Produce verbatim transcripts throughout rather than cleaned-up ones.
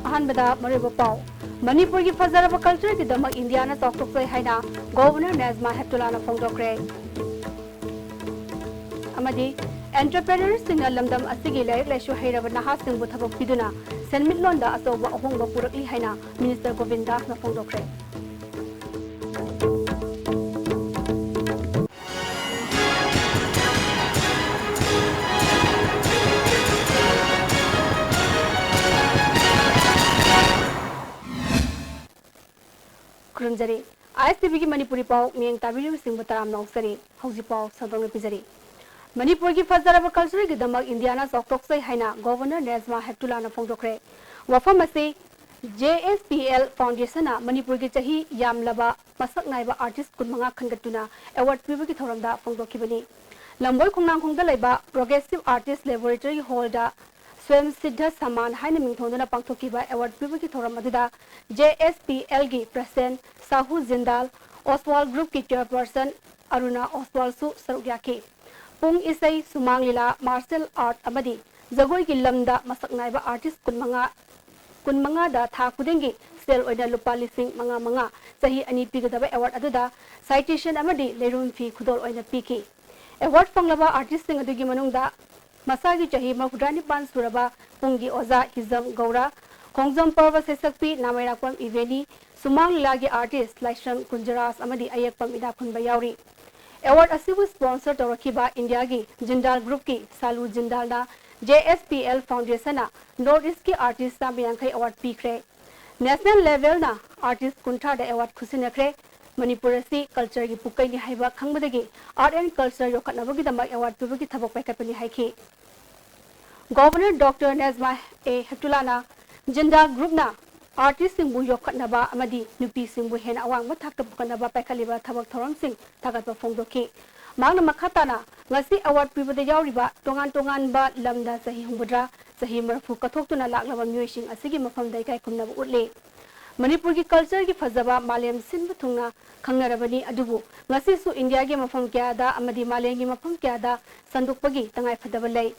ꯑꯍꯥꯟꯕꯗ ꯃꯔꯨꯑꯣꯏꯕ ꯄꯥꯎ꯫ ꯃꯅꯤꯄꯨꯔꯒꯤ ꯐꯖꯔꯕ cultureꯒꯤꯗꯃꯛ ꯏꯟꯗꯤꯌꯥꯅ ꯆꯥꯎꯊꯣꯛꯆꯩ ꯍꯥꯏꯅ Governor ꯅꯦꯖꯃꯥ ꯍꯦꯞꯇꯨꯂꯥꯅ ꯐꯣꯡꯗꯣꯛꯈ꯭ꯔꯦ꯫ ꯑꯃꯗꯤ entrepreneurꯁꯤꯡꯅ ꯂꯝꯗꯝ ꯑꯁꯤꯒꯤ ꯂꯥꯏꯔꯤꯛ ꯂꯥꯏꯁꯨ ꯍꯩꯔꯕ ꯅꯍꯥꯁꯤꯡꯕꯨ ꯊꯕꯛ ꯄꯤꯗꯨꯅ ꯁꯦꯟꯃꯤꯠꯂꯣꯟꯗ ꯑꯆꯧꯕ ꯑꯍꯣꯡꯕ ꯄꯨꯔꯛꯂꯤ ꯍꯥꯏꯅ Minister ꯒꯣꯕꯤꯟ ꯗꯥꯁꯅ ꯐꯣꯡꯗꯣꯛꯈ꯭ꯔꯦ꯫ ꯈꯨꯔꯨꯝꯖꯔꯤ꯫ ISTVꯒꯤ ꯃꯅꯤꯄꯨꯔꯤ ꯄꯥꯎ ꯃꯤꯠꯌꯦꯡ ꯇꯥꯕꯤꯔꯤꯕꯁꯤꯡꯕꯨ ꯇꯔꯥꯝꯅ ꯑꯣꯛꯆꯔꯤ꯫ ꯍꯧꯖꯤꯛ ꯄꯥꯎ ꯁꯟꯗꯣꯛꯅ ꯄꯤꯖꯔꯤ꯫ ꯃꯅꯤꯄꯨꯔꯒꯤ ꯐꯖꯔꯕ cultureꯒꯤꯗꯃꯛ ꯏꯟꯗꯤꯌꯥꯅ ꯆꯥꯎꯊꯣꯛꯆꯩ ꯍꯥꯏꯅ Governor ꯅꯦꯖꯃꯥ ꯍꯦꯞꯇꯨꯂꯥꯅ ꯐꯣꯡꯗꯣꯛꯈ꯭ꯔꯦ꯫ ꯋꯥꯐꯝ ꯑꯁꯤ JSPL Foundationꯅ ꯃꯅꯤꯄꯨꯔꯒꯤ ꯆꯍꯤ ꯌꯥꯝꯂꯕ ꯃꯁꯛ ꯅꯥꯏꯕ artist ꯀꯨꯟꯃꯉꯥ ꯈꯟꯒꯠꯇꯨꯅ award ꯄꯤꯕꯒꯤ ꯊꯧꯔꯝꯗ ꯐꯣꯡꯗꯣꯛꯈꯤꯕꯅꯤ꯫ ꯂꯝꯕꯣꯏ ꯈꯣꯡꯅꯥꯡꯈꯣꯡꯗ ꯂꯩꯕ Progressive Artist Laboratory Hallꯗ ꯁ꯭ꯋꯌꯝ ꯁꯤꯗꯙ ꯁꯃꯥꯟ ꯍꯥꯏꯅ ꯃꯤꯡꯊꯣꯟꯗꯨꯅ ꯄꯥꯡꯊꯣꯛꯈꯤꯕ award ꯄꯤꯕꯒꯤ ꯊꯧꯔꯝ ꯑꯗꯨꯗ JSPLꯒꯤ President Shahu Jindal, Oswal Groupꯀꯤ Chairperson ꯑꯔꯨꯅꯥ Oswalꯁꯨ ꯁꯔꯨꯛ ꯌꯥꯈꯤ꯫ ꯄꯨꯡ ꯏꯁꯩ, ꯁꯨꯃꯥꯡ ꯂꯤꯂꯥ, martial art ꯑꯃꯗꯤ ꯖꯒꯣꯏꯒꯤ ꯂꯝꯗ ꯃꯁꯛ ꯅꯥꯏꯕ artist ꯀꯨꯟꯃꯉꯥ, ꯀꯨꯟꯃꯉꯥꯗ ꯊꯥ ꯈꯨꯗꯤꯡꯒꯤ ꯁꯦꯜ ꯑꯣꯏꯅ ꯂꯨꯄꯥ ꯂꯤꯁꯤꯡ ꯃꯉꯥ ꯃꯉꯥ, ꯆꯍꯤ ꯑꯅꯤ ꯄꯤꯒꯗꯕ award ꯑꯗꯨꯗ citation ꯑꯃꯗꯤ ꯂꯩꯔꯨꯝ ꯐꯤ ꯈꯨꯗꯣꯜ ꯑꯣꯏꯅ ꯄꯤꯈꯤ꯫ Award ꯐꯪꯂꯕ artistꯁꯤꯡ ꯑꯗꯨꯒꯤ ꯃꯅꯨꯡꯗ ꯃꯁꯥꯒꯤ ꯆꯍꯤ ꯃꯔꯤꯐꯨꯇꯔꯥꯅꯤꯄꯥꯟ ꯁꯨꯔꯕ ꯄꯨꯡꯒꯤ ꯑꯣꯖꯥ ꯍꯤꯖꯝ ꯒꯧꯔꯥ, ꯈꯣꯡꯖꯣꯝ ꯄꯔꯕ ꯁꯩꯁꯛꯄꯤ ꯅꯥꯃꯩꯔꯥꯛꯄꯝ ꯏꯕꯦꯅꯤ, ꯁꯨꯃꯥꯡ ꯂꯤꯂꯥꯒꯤ artist ꯂꯥꯏꯁ꯭ꯔꯝ ꯀꯨꯟꯖꯔꯥꯖ ꯑꯃꯗꯤ ꯑꯌꯦꯛꯄꯝ ꯏꯅꯥꯈꯨꯟꯕ ꯌꯥꯎꯔꯤ꯫ Award ꯑꯁꯤꯕꯨ sponsor ꯇꯧꯔꯛꯈꯤꯕ ꯏꯟꯗꯤꯌꯥꯒꯤ ꯖꯤꯟꯗꯥꯜ Groupꯀꯤ ꯁꯥꯂꯨ ꯖꯤꯟꯗꯥꯜꯅ JSPL Foundationꯅ North Eastꯀꯤ artist ꯆꯥꯝꯃ ꯌꯥꯡꯈꯩ award ꯄꯤꯈ꯭ꯔꯦ꯫ National levelꯅ artist ꯀꯨꯟꯊ꯭ꯔꯥꯗ award ꯈꯨꯠꯁꯤꯟꯅꯈ꯭ꯔꯦ꯫ ꯃꯅꯤꯄꯨꯔ ꯑꯁꯤ cultureꯒꯤ ꯄꯨꯀꯩꯅꯤ ꯍꯥꯏꯕ ꯈꯪꯕꯗꯒꯤ art and culture ꯌꯣꯛꯈꯠꯅꯕꯒꯤꯗꯃꯛ award ꯄꯤꯕꯒꯤ ꯊꯕꯛ ꯄꯥꯏꯈꯠꯄꯅꯤ ꯍꯥꯏꯈꯤ꯫ Governor Doctor ꯅꯦꯖꯃꯥ ꯑꯦ ꯍꯦꯞꯇꯨꯂꯥꯅ ꯖꯤꯟꯗꯥꯜ Groupꯅ artistꯁꯤꯡꯕꯨ ꯌꯣꯛꯈꯠꯅꯕ ꯑꯃꯗꯤ ꯅꯨꯄꯤꯁꯤꯡꯕꯨ ꯍꯦꯟꯅ ꯑꯋꯥꯡꯕ ꯊꯥꯛꯇ ꯄꯨꯈꯠꯅꯕ ꯄꯥꯏꯈꯠꯂꯤꯕ ꯊꯕꯛ ꯊꯧꯔꯝꯁꯤꯡ ꯊꯥꯒꯠꯄ ꯐꯣꯡꯗꯣꯛꯈꯤ꯫ ꯃꯍꯥꯛꯅ ꯃꯈꯥ ꯇꯥꯅ ꯉꯁꯤ award ꯄꯤꯕꯗ ꯌꯥꯎꯔꯤꯕ ꯇꯣꯉꯥꯟ ꯇꯣꯉꯥꯟꯕ ꯂꯝꯗ ꯆꯍꯤ ꯍꯨꯝꯐꯨꯇꯔꯥ, ꯆꯍꯤ ꯃꯔꯤꯐꯨ ꯀꯠꯊꯣꯛꯇꯨꯅ ꯂꯥꯛꯂꯕ ꯃꯤꯑꯣꯏꯁꯤꯡ ꯑꯁꯤꯒꯤ ꯃꯐꯝꯗ ꯏꯀꯥꯏ ꯈꯨꯝꯅꯕ ꯎꯠꯂꯤ꯫ ꯃꯅꯤꯄꯨꯔꯒꯤ cultureꯒꯤ ꯐꯖꯕ ꯃꯥꯂꯦꯝ ꯁꯤꯟꯕ ꯊꯨꯡꯅ ꯈꯪꯅꯔꯕꯅꯤ, ꯑꯗꯨꯕꯨ ꯉꯁꯤꯁꯨ ꯏꯟꯗꯤꯌꯥꯒꯤ ꯃꯐꯝ ꯀꯌꯥꯗ ꯑꯃꯗꯤ ꯃꯥꯂꯦꯝꯒꯤ ꯃꯐꯝ ꯀꯌꯥꯗ ꯁꯟꯗꯣꯛꯄꯒꯤ ꯇꯉꯥꯏꯐꯗꯕ ꯂꯩ꯫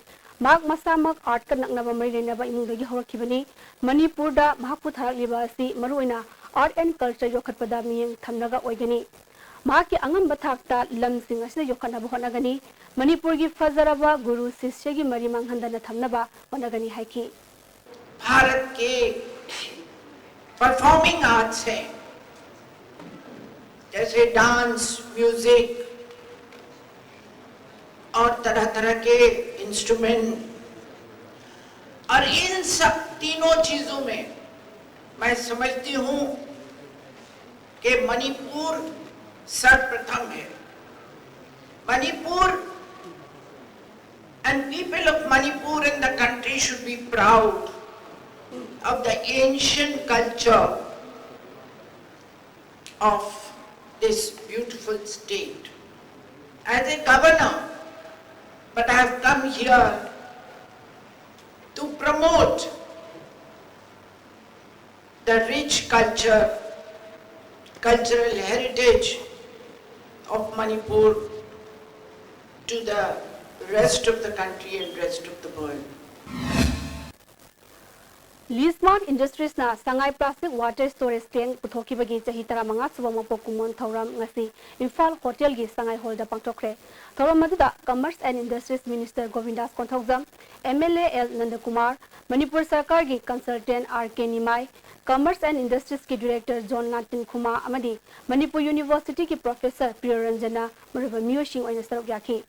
ꯃꯍꯥꯛ ꯃꯁꯥꯃꯛ ꯑꯥꯔꯠꯀ ꯅꯛꯅꯕ ꯃꯔꯤ ꯂꯩꯅꯕ ꯏꯃꯨꯡꯗꯒꯤ ꯍꯧꯔꯛꯈꯤꯕꯅꯤ꯫ ꯃꯅꯤꯄꯨꯔꯗ ꯃꯍꯥꯛꯄꯨ ꯊꯥꯔꯛꯂꯤꯕ ꯑꯁꯤ ꯃꯔꯨꯑꯣꯏꯅ ꯑꯥꯔꯠ ꯑꯦꯟ ꯀꯜꯆꯔ ꯌꯣꯛꯈꯠꯄꯗ ꯃꯤꯠꯌꯦꯡ ꯊꯝꯂꯒ ꯑꯣꯏꯒꯅꯤ꯫ ꯃꯍꯥꯛꯀꯤ ꯑꯉꯝꯕ ꯊꯥꯛꯇ ꯂꯝꯁꯤꯡ ꯑꯁꯤꯗ ꯌꯣꯛꯈꯠꯅꯕ ꯍꯣꯠꯅꯒꯅꯤ꯫ ꯃꯅꯤꯄꯨꯔꯒꯤ ꯐꯖꯔꯕ ꯒꯨꯔꯨ ꯁꯤꯁ꯭ꯌꯒꯤ ꯃꯔꯤ ꯃꯥꯡꯍꯟꯗꯅ ꯊꯝꯅꯕ ꯍꯣꯠꯅꯒꯅꯤ ꯍꯥꯏꯈꯤ꯫ भारत के परफॉर्मिंग आर्ट्स हैं, जैसे डांस, म्यूजिक और तरह तरह के इंस्ट्रूमेंट, और इन सब तीनों चीजों में मैं समझती हूं कि मणिपुर सर्वप्रथम है। Manipur and people of Manipur and the country should be proud of the ancient culture of this beautiful state. As a governor, but I have come here to promote the rich culture, cultural heritage of Manipur to the rest of the country and rest of the world. Lismart Industriesꯅ Sangai plastic water storage tank ꯄꯨꯊꯣꯛꯈꯤꯕꯒꯤ ꯆꯍꯤ ꯇꯔꯥꯃꯉꯥ ꯁꯨꯕ ꯃꯄꯣꯛ ꯀꯨꯝꯑꯣꯟ ꯊꯧꯔꯝ ꯉꯁꯤ ꯏꯝꯐꯥꯜ ꯍꯣꯇꯦꯜꯒꯤ ꯁꯉꯥꯏ ꯍꯣꯜꯗ ꯄꯥꯡꯊꯣꯛꯈ꯭ꯔꯦ꯫ ꯊꯧꯔꯝ ꯑꯗꯨꯗ Commerce and Industries Minister Govindas Konthoujam, MLA L Nandakumar, Manipur ꯁꯔꯀꯥꯔꯒꯤ consultant R K Nimai, Commerce and Industries ꯀꯤ director ꯖꯣꯟ ꯅꯥꯇꯤꯟ ꯈꯨꯃꯥ ꯑꯃꯗꯤ ꯃꯅꯤꯄꯨꯔ University ꯒꯤ professor ꯄ꯭ꯔꯤꯌꯣꯔꯟꯖꯟꯅ ꯃꯔꯨꯑꯣꯏꯕ ꯃꯤꯑꯣꯏꯁꯤꯡ ꯑꯣꯏꯅ ꯁꯔꯨꯛ ꯌꯥꯈꯤ꯫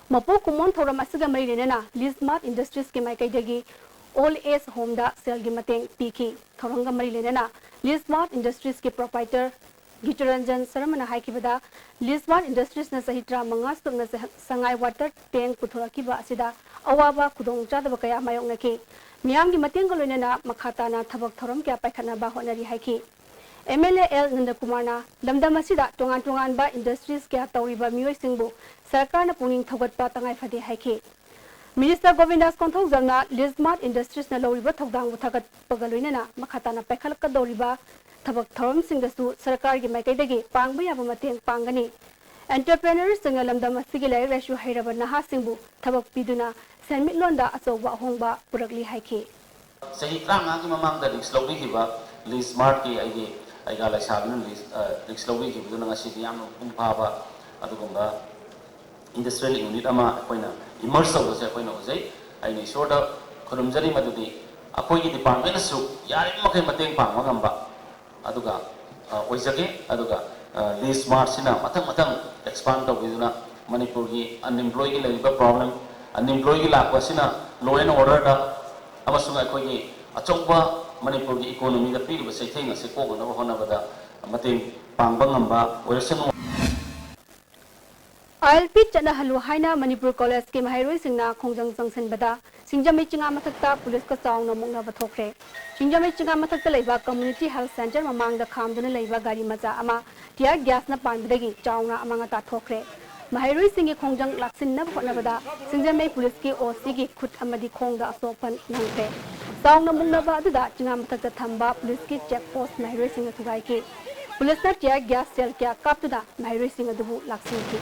ꯃꯄꯣꯛ ꯀꯨꯝꯑꯣꯟ ꯊꯧꯔꯝ ꯑꯁꯤꯒ ꯃꯔꯤ ꯂꯩꯅꯅ Lismart Industries ꯀꯤ ꯃꯥꯏꯀꯩꯗꯒꯤ Old Age Home ꯗ ꯁꯦꯜꯒꯤ ꯃꯇꯦꯡ ꯄꯤꯈꯤ꯫ ꯊꯧꯔꯝꯒ ꯃꯔꯤ ꯂꯩꯅꯅ Lismart Industries ꯀꯤ proprietor ꯒꯤꯇꯨꯔꯟꯖꯟ ꯁꯔꯃꯅ ꯍꯥꯏꯈꯤꯕꯗ, Lismart Industries ꯅ ꯆꯍꯤ ꯇꯔꯥꯃꯉꯥ ꯁꯨꯞꯅ ꯁꯉꯥꯏ water tank ꯄꯨꯊꯣꯔꯛꯈꯤꯕ ꯑꯁꯤꯗ ꯑꯋꯥꯕ ꯈꯨꯗꯣꯡꯆꯥꯗꯕ ꯀꯌꯥ ꯃꯥꯌꯣꯛꯅꯈꯤ꯫ ꯃꯤꯌꯥꯝꯒꯤ ꯃꯇꯦꯡꯒ ꯂꯣꯏꯅꯅ ꯃꯈꯥ ꯇꯥꯅ ꯊꯕꯛ ꯊꯧꯔꯝ ꯀꯌꯥ ꯄꯥꯏꯈꯠꯅꯕ ꯍꯣꯠꯅꯔꯤ ꯍꯥꯏꯈꯤ꯫ MLA ꯑꯦꯜ ꯅꯟꯗꯀꯨꯃꯥꯔꯅ ꯂꯝꯗꯝ ꯑꯁꯤꯗ ꯇꯣꯉꯥꯟ ꯇꯣꯉꯥꯟꯕ industries ꯀꯌꯥ ꯇꯧꯔꯤꯕ ꯃꯤꯑꯣꯏꯁꯤꯡꯕꯨ ꯁꯔꯀꯥꯔꯅ ꯄꯨꯛꯅꯤꯡ ꯊꯧꯒꯠꯄ ꯇꯉꯥꯏ ꯐꯗꯦ ꯍꯥꯏꯈꯤ꯫ Minister ꯒꯣꯕꯤꯟꯗꯥꯁ ꯀꯣꯟꯊꯧꯖꯝꯅ Lismart Industries ꯅ ꯂꯧꯔꯤꯕ ꯊꯧꯗꯥꯡꯕꯨ ꯊꯥꯒꯠꯄꯒ ꯂꯣꯏꯅꯅ ꯃꯈꯥ ꯇꯥꯅ ꯄꯥꯏꯈꯠꯂꯛꯀꯗꯧꯔꯤꯕ ꯊꯕꯛ ꯊꯧꯔꯝꯁꯤꯡꯗꯁꯨ ꯁꯔꯀꯥꯔꯒꯤ ꯃꯥꯏꯀꯩꯗꯒꯤ ꯄꯥꯡꯕ ꯌꯥꯕ ꯃꯇꯦꯡ ꯄꯥꯡꯒꯅꯤ꯫ Entrepreneurs-ꯁꯤꯡꯅ ꯂꯝꯗꯝ ꯑꯁꯤꯒꯤ ꯂꯥꯏꯔꯤꯛ ꯂꯥꯏꯁꯨ ꯍꯩꯔꯕ ꯅꯍꯥꯁꯤꯡꯕꯨ ꯊꯕꯛ ꯄꯤꯗꯨꯅ ꯁꯦꯟꯃꯤꯠꯂꯣꯟꯗ ꯑꯆꯧꯕ ꯑꯍꯣꯡꯕ ꯄꯨꯔꯛꯂꯤ ꯍꯥꯏꯈꯤ꯫ ꯆꯍꯤ ꯇꯔꯥꯃꯉꯥꯒꯤ ꯃꯃꯥꯡꯗ ꯔꯤꯁꯛ ꯂꯧꯕꯤꯈꯤꯕ ꯂꯤ ꯁ꯭ꯃꯥꯔꯠꯀꯤ ꯑꯩꯒꯤ ꯑꯩꯒꯥ ꯂꯩꯁꯥꯕꯤꯅ ꯔꯤꯁꯛ ꯂꯧꯕꯤꯈꯤꯕꯗꯨꯅ ꯉꯁꯤꯗꯤ ꯌꯥꯝꯅ ꯃꯄꯨꯡ ꯐꯥꯕ ꯑꯗꯨꯒꯨꯝꯕ ꯏꯟꯗꯁꯇ꯭ꯔꯤꯌꯦꯜ ꯌꯨꯅꯤꯠ ꯑꯃ ꯑꯩꯈꯣꯏꯅ ꯏꯃꯔꯖ ꯇꯧꯕꯁꯦ ꯑꯩꯈꯣꯏꯅ ꯎꯖꯩ꯫ ꯑꯩꯅ ꯏꯁꯣꯔꯗ ꯈꯨꯔꯨꯝꯖꯔꯤ ꯃꯗꯨꯗꯤ ꯑꯩꯈꯣꯏꯒꯤ ꯗꯤꯄꯥꯔꯠꯃꯦꯟꯅꯁꯨ ꯌꯥꯔꯤꯕ ꯃꯈꯩ ꯃꯇꯦꯡ ꯄꯥꯡꯕ ꯉꯝꯕ ꯑꯗꯨꯒ ꯑ, ꯑꯣꯏꯖꯒꯦ꯫ ꯑꯗꯨꯒ ꯂꯤ ꯁ꯭ꯃꯥꯔꯠꯁꯤꯅ ꯃꯊꯪ ꯃꯊꯪ ꯑꯦꯛꯁꯄꯥꯟ ꯇꯧꯕꯤꯗꯨꯅ ꯃꯅꯤꯄꯨꯔꯒꯤ ꯑꯟꯏꯝꯄ꯭ꯂꯣꯏꯒꯤ ꯂꯩꯔꯤꯕ ꯄ꯭ꯔꯣꯕ꯭ꯂꯦꯝ, ꯑꯟꯏꯝꯄ꯭ꯂꯣꯏꯒꯤ ꯂꯥꯛꯄ ꯑꯁꯤꯅ ꯂꯣ ꯑꯦꯟ ꯑꯣꯔꯗꯔꯗ ꯑꯃꯁꯨꯡ ꯑꯩꯈꯣꯏꯒꯤ ꯑꯆꯧꯕ ꯃꯅꯤꯄꯨꯔꯒꯤ ꯏꯀꯣꯅꯣꯃꯤꯗ ꯄꯤꯔꯤꯕ ꯆꯩꯊꯦꯡ ꯑꯁꯤ ꯀꯣꯛꯅꯅꯕ ꯍꯣꯠꯅꯕꯗ ꯃꯇꯦꯡ ꯄꯥꯡꯕ ꯉꯝꯕ ꯑꯣꯏꯔꯁꯅꯨ꯫ ꯑꯥꯏ ꯑꯦꯜ ꯄꯤ ꯆꯠꯅꯍꯜꯂꯨ ꯍꯥꯏꯅ ꯃꯅꯤꯄꯨꯔ ꯀꯣꯂꯦꯖꯀꯤ ꯃꯍꯩꯔꯣꯏꯁꯤꯡꯅ ꯈꯣꯡꯖꯪ ꯆꯪꯁꯤꯟꯕꯗ ꯁꯤꯡꯖꯃꯩ ꯆꯤꯉꯥ ꯃꯊꯛꯇ ꯄꯨꯂꯤꯁꯀ ꯆꯥꯎꯅ ꯃꯨꯛꯅꯕ ꯊꯣꯛꯈ꯭ꯔꯦ꯫ ꯁꯤꯡꯖꯃꯩ ꯆꯤꯉꯥ ꯃꯊꯛꯇ ꯂꯩꯕ ꯀꯝꯃ꯭ꯌꯨꯅꯤꯇꯤ ꯍꯦꯜꯊ ꯁꯦꯟꯇꯔ ꯃꯃꯥꯡꯗ ꯈꯥꯝꯗꯨꯅ ꯂꯩꯕ ꯒꯥꯔꯤ ꯃꯆꯥ ꯑꯃ ꯇꯤꯌꯥꯔ ꯒ꯭ꯌꯥꯁꯅ ꯄꯥꯟꯕꯗꯒꯤ ꯆꯥꯎꯅ ꯑꯃꯥꯡ ꯑꯇꯥ ꯊꯣꯛꯈ꯭ꯔꯦ꯫ ꯃꯍꯩꯔꯣꯏꯁꯤꯡꯒꯤ ꯈꯣꯡꯖꯪ ꯂꯥꯛꯁꯤꯟꯅꯕ ꯍꯣꯠꯅꯕꯗ ꯁꯤꯡꯖꯃꯩ ꯄꯨꯂꯤꯁꯀꯤ ꯑꯣ ꯁꯤꯒꯤ ꯈꯨꯠ ꯑꯃꯗꯤ ꯈꯣꯡꯗ ꯑꯁꯣꯛ ꯑꯄꯟ ꯅꯪꯈ꯭ꯔꯦ꯫ ꯆꯥꯎꯅ ꯃꯨꯛꯅꯕ ꯑꯗꯨꯗ ꯆꯤꯉꯥ ꯃꯊꯛꯇ ꯊꯝꯕ ꯄꯨꯂꯤꯁꯀꯤ ꯆꯦꯛ ꯄꯣꯁ ꯃꯍꯩꯔꯣꯏꯁꯤꯡꯅ ꯊꯨꯒꯥꯏꯈꯤ꯫ ꯄꯨꯂꯤꯁꯅ ꯇꯤꯌꯥꯔ ꯒ꯭ꯌꯥꯁ ꯁꯦꯜ ꯀꯌꯥ ꯀꯥꯞꯇꯨꯅ ꯃꯍꯩꯔꯣꯏꯁꯤꯡ ꯑꯗꯨꯕꯨ ꯂꯥꯛꯁꯤꯟꯈꯤ꯫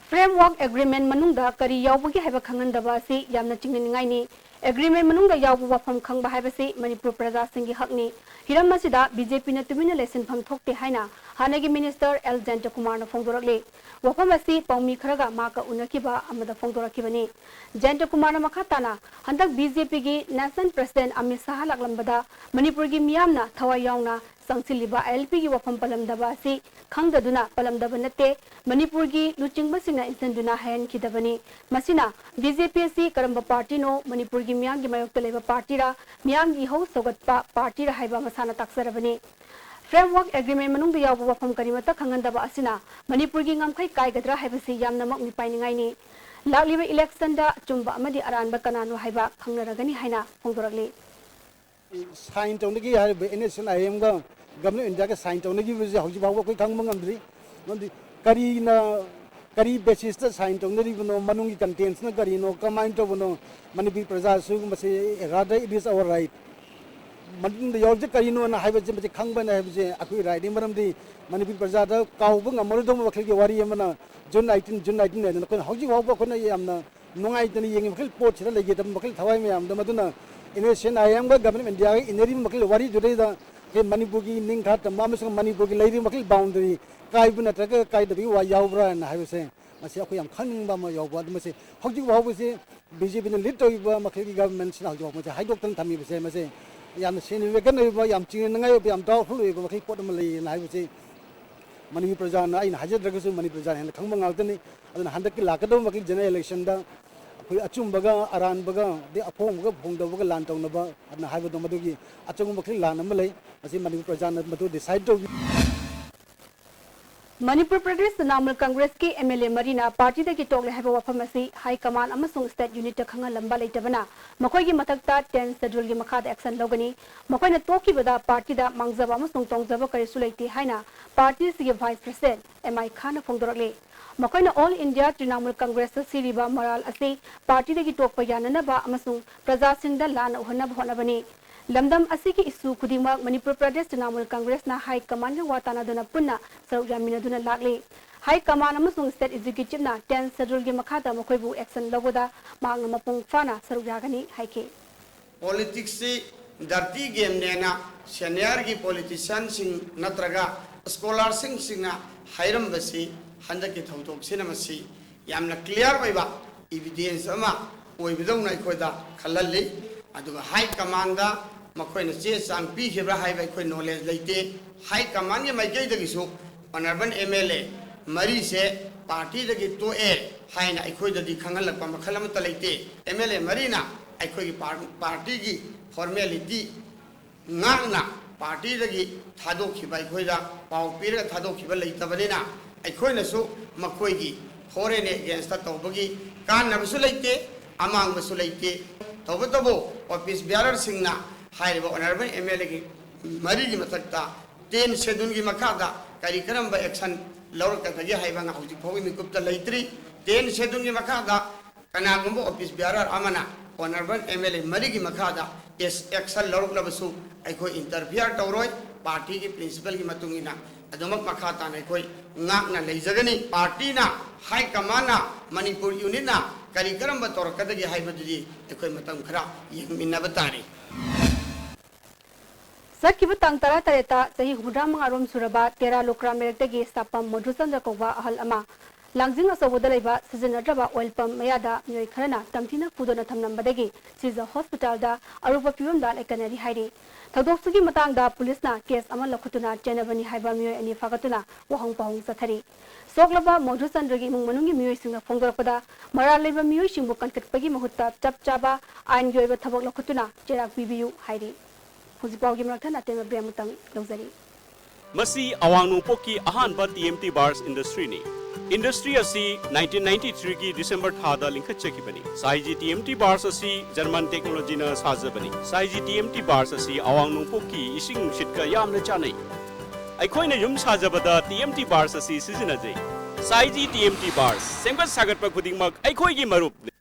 Framework Agreement ꯃꯅꯨꯡꯗ ꯀꯔꯤ ꯌꯥꯎꯕꯒꯦ ꯍꯥꯏꯕ ꯈꯪꯍꯟꯗꯕ ꯑꯁꯤ ꯌꯥꯝꯅ ꯆꯤꯡꯅꯅꯤꯡꯉꯥꯏꯅꯤ꯫ Agreement ꯃꯅꯨꯡꯗ ꯌꯥꯎꯕ ꯋꯥꯐꯝ ꯈꯪꯕ ꯍꯥꯏꯕꯁꯤ ꯃꯅꯤꯄꯨꯔ ꯄ꯭ꯔꯖꯥꯁꯤꯡꯒꯤ ꯍꯛꯅꯤ꯫ ꯍꯤꯔꯝ ꯑꯁꯤꯗ ꯕꯤ ꯖꯦ ꯄꯤꯅ ꯇꯨꯃꯤꯟꯅ ꯂꯩꯁꯤꯟꯐꯝ ꯊꯣꯛꯇꯦ ꯍꯥꯏꯅ ꯍꯥꯟꯅꯒꯤ ꯃꯤꯅꯤꯁꯇꯔ ꯑꯦꯜ ꯖꯌꯟꯇꯀꯨꯃꯥꯔꯅ ꯐꯣꯡꯗꯣꯔꯛꯂꯤ꯫ ꯋꯥꯐꯝ ꯑꯁꯤ ꯄꯥꯎꯃꯤ ꯈꯔꯒ ꯃꯍꯥꯛꯀ ꯎꯅꯈꯤꯕ ꯑꯃꯗ ꯐꯣꯡꯗꯣꯔꯛꯈꯤꯕꯅꯤ꯫ ꯖꯌꯟꯇꯀꯨꯃꯥꯔꯅ ꯃꯈꯥ ꯇꯥꯅ ꯍꯟꯗꯛ ꯕꯤ ꯖꯦ ꯄꯤꯒꯤ National President ꯑꯃꯤꯠ ꯁꯥꯍ ꯂꯥꯛꯂꯝꯕꯗ ꯃꯅꯤꯄꯨꯔꯒꯤ ꯃꯤꯌꯥꯝꯅ ꯊꯋꯥꯏ ꯌꯥꯎꯅ ꯆꯪꯁꯤꯜꯂꯤꯕ ꯑꯥꯏ ꯑꯦꯜ ꯄꯤꯒꯤ ꯋꯥꯐꯝ ꯄꯜꯂꯝꯗꯕ ꯑꯁꯤ ꯈꯪꯗꯗꯨꯅ ꯄꯜꯂꯝꯗꯕ ꯅꯠꯇꯦ, ꯃꯅꯤꯄꯨꯔꯒꯤ ꯂꯨꯆꯤꯡꯕꯁꯤꯡꯅ ꯏꯟꯁꯤꯟꯗꯨꯅ ꯍꯥꯏꯍꯟꯈꯤꯗꯕꯅꯤ꯫ ꯃꯁꯤꯅ ꯕꯤ ꯖꯦ ꯄꯤ ꯑꯁꯤ ꯀꯔꯝꯕ ꯄꯥꯔꯇꯤꯅꯣ, ꯃꯅꯤꯄꯨꯔꯒꯤ ꯃꯤꯌꯥꯝꯒꯤ ꯃꯥꯌꯣꯛꯇ ꯂꯩꯕ ꯄꯥꯔꯇꯤꯔꯥ, ꯃꯤꯌꯥꯝꯒꯤ ꯏꯍꯧ ꯁꯧꯒꯠꯄ ꯄꯥꯔꯇꯤꯔꯥ ꯍꯥꯏꯕ ꯃꯁꯥꯅ ꯇꯥꯛꯆꯔꯕꯅꯤ꯫ Framework Agreement ꯃꯅꯨꯡꯗ ꯌꯥꯎꯕ ꯋꯥꯐꯝ ꯀꯔꯤꯃꯠꯇ ꯈꯪꯍꯟꯗꯕ ꯑꯁꯤꯅ ꯃꯅꯤꯄꯨꯔꯒꯤ ꯉꯝꯈꯩ ꯀꯥꯏꯒꯗ꯭ꯔꯥ ꯍꯥꯏꯕꯁꯤ ꯌꯥꯝꯅꯃꯛ ꯃꯤꯄꯥꯏꯅꯤꯡꯉꯥꯏꯅꯤ꯫ ꯂꯥꯛꯂꯤꯕ electionꯗ ꯑꯆꯨꯝꯕ ꯑꯃꯗꯤ ꯑꯔꯥꯟꯕ ꯀꯅꯥꯅꯣ ꯍꯥꯏꯕ ꯈꯪꯅꯔꯒꯅꯤ ꯍꯥꯏꯅ ꯐꯣꯡꯗꯣꯔꯛꯂꯤ꯫ Sign ꯇꯧꯅꯈꯤ ꯍꯥꯏꯔꯤꯕ NSCN-IM-ꯒ Government of India-ꯒ sign ꯇꯧꯅꯈꯤꯕꯁꯦ ꯍꯧꯖꯤꯛ ꯐꯥꯎꯕ ꯑꯩꯈꯣꯏ ꯈꯪꯕ ꯉꯝꯗ꯭ꯔꯤ꯫ ꯃꯔꯝꯗꯤ ꯀꯔꯤꯅ, ꯀꯔꯤ basis-ꯇ sign ꯇꯧꯅꯔꯤꯕꯅꯣ, ꯃꯅꯨꯡꯒꯤ contents-ꯅ ꯀꯔꯤꯅꯣ, ꯀꯃꯥꯏꯅ ꯇꯧꯕꯅꯣ, ꯃꯅꯤꯄꯨꯔꯤ ꯄ꯭ꯔꯖꯥꯁꯨ ꯃꯁꯤ, rather, it is our right꯫ ꯃꯅꯨꯡꯗ ꯌꯥꯎꯔꯤꯁꯦ ꯀꯔꯤꯅꯣꯅ ꯍꯥꯏꯕꯁꯦ, ꯃꯁꯤ ꯈꯪꯕꯅ ꯍꯥꯏꯕꯁꯦ ꯑꯩꯈꯣꯏ right-ꯅꯤ꯫ ꯃꯔꯝꯗꯤ ꯃꯅꯤꯄꯨꯔꯤ ꯄ꯭ꯔꯖꯥꯗ ꯀꯥꯎꯕ ꯉꯝꯃꯔꯣꯏꯗꯧꯕ ꯃꯈꯜꯒꯤ ꯋꯥꯔꯤ ꯑꯃꯅ June nineteen, June nineteen ꯍꯥꯏꯗꯅ ꯑꯩꯈꯣꯏꯅ ꯍꯧꯖꯤꯛ ꯐꯥꯎꯕ ꯑꯩꯈꯣꯏꯅ ꯌꯥꯝꯅ ꯅꯨꯡꯉꯥꯏꯇꯅ ꯌꯦꯡꯉꯤ ꯃꯈꯩ, ꯄꯣꯠꯁꯤꯗ ꯂꯩꯈꯤꯗꯕ ꯃꯈꯩ, ꯊꯋꯥꯏ ꯃꯌꯥꯝꯗ ꯃꯗꯨꯅ NSCN-IM-ꯒ Government of India-ꯒ ꯏꯟꯅꯔꯤꯕ ꯃꯈꯩ ꯋꯥꯔꯤꯗꯨꯗꯩꯗ ꯑꯩꯈꯣꯏ ꯃꯅꯤꯄꯨꯔꯒꯤ ꯅꯤꯡꯈꯥ ꯇꯝꯕ ꯑꯃꯁꯨꯡ ꯃꯅꯤꯄꯨꯔꯒꯤ ꯂꯩꯔꯤꯕ ꯃꯈꯩ boundary ꯀꯥꯏꯕ ꯅꯠꯇ꯭ꯔꯒ ꯀꯥꯏꯗꯕꯒꯤ ꯋꯥ ꯌꯥꯎꯕ꯭ꯔꯥꯅ ꯍꯥꯏꯕꯁꯦ, ꯃꯁꯤ ꯑꯩꯈꯣꯏ ꯌꯥꯝ ꯈꯪꯅꯤꯡꯕ ꯑꯃ ꯌꯥꯎꯕ꯫ ꯑꯗꯨ ꯃꯁꯤ ꯍꯧꯖꯤꯛ ꯐꯥꯎꯕꯁꯦ BJP-ꯅ lead ꯇꯧꯔꯤꯕ ꯃꯈꯩꯒꯤ government-ꯁꯤꯅ ꯍꯧꯖꯤꯛ ꯐꯥꯎꯕ ꯃꯁꯤ ꯍꯥꯏꯗꯣꯛꯇꯅ ꯊꯝꯃꯤꯕꯁꯦ, ꯃꯁꯤ ꯌꯥꯝꯅ significant ꯑꯣꯏꯕ, ꯌꯥꯝ ꯆꯤꯡꯅꯅꯤꯡꯉꯥꯏ ꯑꯣꯏꯕ, ꯌꯥꯝ doubtful ꯑꯣꯏꯕ ꯃꯈꯩ ꯄꯣꯠ ꯑꯃ ꯂꯩꯌꯦꯅ ꯍꯥꯏꯕꯁꯤ ꯃꯅꯤꯄꯨꯔ ꯄ꯭ꯔꯖꯥꯅ, ꯑꯩꯅ ꯍꯥꯏꯖꯗ꯭ꯔꯒꯁꯨ ꯃꯅꯤꯄꯨꯔ ꯄ꯭ꯔꯖꯥꯅ ꯍꯦꯟꯅ ꯈꯪꯕ ꯉꯥꯛꯇꯅꯤ꯫ ꯑꯗꯨꯅ ꯍꯟꯗꯛꯀꯤ ꯂꯥꯛꯀꯗꯧꯕ ꯃꯈꯩ general election-ꯗ ꯑꯩꯈꯣꯏ ꯑꯆꯨꯝꯕꯒ ꯑꯔꯥꯟꯕꯒ, ꯑꯗꯩ ꯑꯐꯣꯡꯕꯒ ꯐꯣꯡꯗꯕꯒ ꯂꯥꯟ ꯇꯧꯅꯕ ꯑꯗꯨꯅ ꯍꯥꯏꯕꯗꯣ, ꯃꯗꯨꯒꯤ ꯑꯆꯨꯝꯕ ꯃꯈꯩ ꯂꯥꯟ ꯑꯃ ꯂꯩ꯫ ꯃꯁꯤ ꯃꯅꯤꯄꯨꯔ ꯄ꯭ꯔꯖꯥꯅ ꯃꯗꯨ decide ꯇꯧꯕꯤ꯫ ꯃꯅꯤꯄꯨꯔ ꯄ꯭ꯔꯗꯦꯁ ꯇ꯭ꯔꯤꯅꯥꯃꯨꯜ ꯀꯪꯒ꯭ꯔꯦꯁꯀꯤ MLA ꯃꯔꯤꯅ party-ꯗꯒꯤ ꯇꯣꯛꯂꯦ ꯍꯥꯏꯕ ꯋꯥꯐꯝ ꯑꯁꯤ high command ꯑꯃꯁꯨꯡ state unit-ꯇ ꯈꯪꯍꯜꯂꯝꯕ ꯂꯩꯇꯕꯅ ꯃꯈꯣꯏꯒꯤ ꯃꯊꯛꯇ ten schedule-ꯒꯤ ꯃꯈꯥꯗ action ꯂꯧꯒꯅꯤ꯫ ꯃꯈꯣꯏꯅ ꯇꯣꯛꯈꯤꯕꯗ party-ꯗ ꯃꯥꯡꯖꯕ ꯑꯃꯁꯨꯡ ꯇꯣꯡꯖꯕ ꯀꯔꯤꯁꯨ ꯂꯩꯇꯦ ꯍꯥꯏꯅ party ꯑꯁꯤꯒꯤ vice president M I ꯈꯥꯟꯅ ꯐꯣꯡꯗꯣꯔꯛꯂꯤ꯫ ꯃꯈꯣꯏꯅ All India Trinamool Congress-ꯇ ꯁꯤꯔꯤꯕ ꯃꯔꯥꯜ ꯑꯁꯤ party-ꯗꯒꯤ ꯇꯣꯛꯄ ꯌꯥꯅꯅꯕ ꯑꯃꯁꯨꯡ ꯄ꯭ꯔꯖꯥꯁꯤꯡꯗ ꯂꯥꯟꯅ ꯎꯍꯟꯅꯕ ꯍꯣꯠꯅꯕꯅꯤ꯫ ꯂꯝꯗꯝ ꯑꯁꯤꯒꯤ issue ꯈꯨꯗꯤꯡꯃꯛ ꯃꯅꯤꯄꯨꯔ ꯄ꯭ꯔꯗꯦꯁ ꯇ꯭ꯔꯤꯅꯥꯃꯨꯜ ꯀꯪꯒ꯭ꯔꯦꯁꯅ high command-ꯒ ꯋꯥ ꯇꯥꯅꯗꯨꯅ ꯄꯨꯟꯅ ꯁꯔꯨꯛ ꯌꯥꯃꯤꯟꯅꯗꯨꯅ ꯂꯥꯛꯂꯤ꯫ High command ꯑꯃꯁꯨꯡ state executive-ꯅ ten schedule-ꯒꯤ ꯃꯈꯥꯗ ꯃꯈꯣꯏꯕꯨ action ꯂꯧꯕꯗ ꯃꯍꯥꯛꯅ ꯃꯄꯨꯡ ꯐꯥꯅ ꯁꯔꯨꯛ ꯌꯥꯒꯅꯤ ꯍꯥꯏꯈꯤ꯫ Politics-ꯁꯤ dirty game-ꯅꯦꯅ senior-ꯒꯤ politician-ꯁꯤꯡ ꯅꯠꯇ꯭ꯔꯒ scholar-ꯁꯤꯡꯁꯤꯡꯅ ꯍꯥꯏꯔꯝꯕꯁꯤ ꯍꯟꯗꯛꯀꯤ ꯊꯧꯗꯣꯛꯁꯤꯅ ꯃꯁꯤ ꯌꯥꯝꯅ clear ꯑꯣꯏꯕ evidence ꯑꯃ ꯑꯣꯏꯕꯗꯧꯅ ꯑꯩꯈꯣꯏꯗ ꯈꯜꯍꯜꯂꯤ꯫ ꯑꯗꯨꯒ high command-ꯗ ꯃꯈꯣꯏꯅ ꯆꯦ ꯆꯥꯡ ꯄꯤꯈꯤꯕ꯭ꯔꯥ ꯍꯥꯏꯕ ꯑꯩꯈꯣꯏ knowledge ꯂꯩꯇꯦ꯫ High command-ꯒꯤ ꯃꯥꯏꯀꯩꯗꯒꯤꯁꯨ honourable MLA ꯃꯔꯤꯁꯦ party-ꯗꯒꯤ ꯇꯣꯛꯑꯦ ꯍꯥꯏꯅ ꯑꯩꯈꯣꯏꯗꯗꯤ ꯈꯪꯍꯜꯂꯛꯄ ꯃꯈꯜ ꯑꯃꯠꯇ ꯂꯩꯇꯦ꯫ MLA ꯃꯔꯤꯅ ꯑꯩꯈꯣꯏꯒꯤ par-, party-ꯒꯤ formality ꯉꯥꯛꯅ ꯄꯥꯔꯇꯤꯗꯒꯤ ꯊꯥꯗꯣꯛꯈꯤꯕ, ꯑꯩꯈꯣꯏꯗ ꯄꯥꯎ ꯄꯤꯔꯒ ꯊꯥꯗꯣꯛꯈꯤꯕ ꯂꯩꯇꯕꯅꯤꯅ, ꯑꯩꯈꯣꯏꯅꯁꯨ ꯃꯈꯣꯏꯒꯤ foreign against ꯇꯧꯕꯒꯤ ꯀꯥꯟꯅꯕꯁꯨ ꯂꯩꯇꯦ, ꯑꯃꯥꯡꯕꯁꯨ ꯂꯩꯇꯦ꯫ ꯇꯧꯕꯇꯕꯨ office bearer ꯁꯤꯡꯅ ꯍꯥꯏꯔꯤꯕ honourable M L A ꯒꯤ ꯃꯔꯤꯒꯤ ꯃꯊꯛꯇ ten schedule ꯒꯤ ꯃꯈꯥꯗ ꯀꯔꯤ ꯀꯔꯝꯕ action ꯂꯧꯔꯛꯀꯗꯒꯦ ꯍꯥꯏꯕ ꯍꯧꯖꯤꯛ ꯐꯥꯎꯒꯤ ꯃꯤꯀꯨꯞꯇ ꯂꯩꯇ꯭ꯔꯤ꯫ Ten schedule ꯒꯤ ꯃꯈꯥꯗ ꯀꯅꯥꯒꯨꯝꯕ office bearer ꯑꯃꯅ honourable M L A ꯃꯔꯤꯒꯤ ꯃꯈꯥꯗ ꯑꯦꯁ-, action ꯂꯧꯔꯛꯂꯕꯁꯨ ꯑꯩꯈꯣꯏ interfere ꯇꯧꯔꯣꯏ꯫ ꯄꯥꯔꯇꯤꯒꯤ principle ꯒꯤ ꯃꯇꯨꯡ ꯏꯟꯅ ꯑꯗꯨꯃꯛ ꯃꯈꯥ ꯇꯥꯅ ꯑꯩꯈꯣꯏ ꯉꯥꯛꯅ ꯂꯩꯖꯒꯅꯤ꯫ ꯄꯥꯔꯇꯤꯅ, high command ꯅ, ꯃꯅꯤꯄꯨꯔ unit ꯅ ꯀꯔꯤ ꯀꯔꯝꯕ ꯇꯧꯔꯛꯀꯗꯒꯦ ꯍꯥꯏꯕꯗꯨꯗꯤ ꯑꯩꯈꯣꯏ ꯃꯇꯝ ꯈꯔ ꯌꯦꯡꯃꯤꯟꯅꯕ ꯇꯥꯔꯤ꯫ ꯆꯠꯈꯤꯕ ꯇꯥꯡ ꯇꯔꯥꯇꯔꯦꯠꯇ ꯆꯍꯤ ꯍꯨꯝꯐꯨꯇꯔꯥ ꯃꯉꯥꯔꯣꯝ ꯁꯨꯔꯕ ꯇꯦꯔꯥ ꯂꯨꯀ꯭ꯔꯥ ꯃꯦꯔꯛꯇꯒꯤ ꯁꯥꯄꯝ ꯃꯙꯨꯆꯟꯗ꯭ꯔ ꯀꯧꯕ ꯑꯍꯜ ꯑꯃ ꯂꯥꯡꯖꯤꯡ ꯑꯆꯧꯕꯗ ꯂꯩꯕ ꯁꯤꯖꯤꯟꯅꯗ꯭ꯔꯕ oil pump ꯃꯌꯥꯗ ꯃꯤꯑꯣꯏ ꯈꯔꯅ ꯇꯝꯊꯤꯅ ꯐꯨꯗꯨꯅ ꯊꯝꯂꯝꯕꯗꯒꯤ ꯁꯤꯖ hospital ꯗ ꯑꯔꯨꯕ ꯐꯤꯕꯝꯗ ꯂꯩꯀꯠꯅꯔꯤ ꯍꯥꯏꯔꯤ꯫ ꯊꯧꯗꯣꯛꯁꯤꯒꯤ ꯃꯇꯥꯡꯗ ꯄꯨꯂꯤꯁꯅ case ꯑꯃ ꯂꯧꯈꯠꯇꯨꯅ ꯆꯦꯟꯅꯕꯅꯤ ꯍꯥꯏꯕ ꯃꯤꯑꯣꯏ ꯑꯅꯤ ꯐꯥꯒꯠꯇꯨꯅ ꯋꯥꯍꯪ ꯄꯥꯎꯍꯪ ꯆꯠꯊꯔꯤ꯫ ꯁꯣꯛꯂꯕ ꯃꯙꯨꯆꯟꯗ꯭ꯔꯒꯤ ꯏꯃꯨꯡ ꯃꯅꯨꯡꯒꯤ ꯃꯤꯑꯣꯏꯁꯤꯡꯅ ꯐꯣꯡꯗꯣꯔꯛꯄꯗ, ꯃꯔꯥꯜ ꯂꯩꯕ ꯃꯤꯑꯣꯏꯁꯤꯡꯕꯨ ꯀꯟꯈꯠꯄꯒꯤ ꯃꯍꯨꯠꯇ ꯆꯞ ꯆꯥꯕ ꯑꯥꯏꯟꯒꯤ ꯑꯣꯏꯕ ꯊꯕꯛ ꯂꯧꯈꯠꯇꯨꯅ ꯆꯩꯔꯥꯛ ꯄꯤꯕꯤꯌꯨ ꯍꯥꯏꯔꯤ꯫ ꯍꯧꯖꯤꯛ ꯄꯥꯎꯒꯤ ꯃꯔꯛ ꯊꯠꯅ ꯑꯇꯦꯟꯕ break ꯑꯃꯇꯪ ꯂꯧꯖꯔꯤ꯫ ꯃꯁꯤ ꯑꯋꯥꯡ ꯅꯣꯡꯄꯣꯛꯀꯤ ꯑꯍꯥꯟꯕ T M T Bars industry ꯅꯤ꯫ Industry ꯑꯁꯤ nineteen ninety three ꯒꯤ December ꯊꯥꯗ ꯂꯤꯡꯈꯠꯆꯈꯤꯕꯅꯤ꯫ ꯁꯥꯏꯖꯤ T M T Bars ꯑꯁꯤ German technology ꯅ ꯁꯥꯖꯕꯅꯤ꯫ ꯁꯥꯏꯖꯤ T M T Bars ꯑꯁꯤ ꯑꯋꯥꯡ ꯅꯣꯡꯄꯣꯛꯀꯤ ꯏꯁꯤꯡ ꯅꯨꯡꯁꯤꯠꯀ ꯌꯥꯝꯅ ꯆꯥꯟꯅꯩ꯫ ꯑꯩꯈꯣꯏꯅ ꯌꯨꯝ ꯁꯥꯖꯕꯗ T M T Bars ꯑꯁꯤ ꯁꯤꯖꯤꯟꯅꯖꯩ꯫ ꯁꯥꯏꯖꯤ T M T Bars, ꯁꯦꯝꯒꯠ ꯁꯥꯒꯠꯄ ꯈꯨꯗꯤꯡꯃꯛ ꯑꯩꯈꯣꯏꯒꯤ ꯃꯔꯨꯞꯅꯤ꯫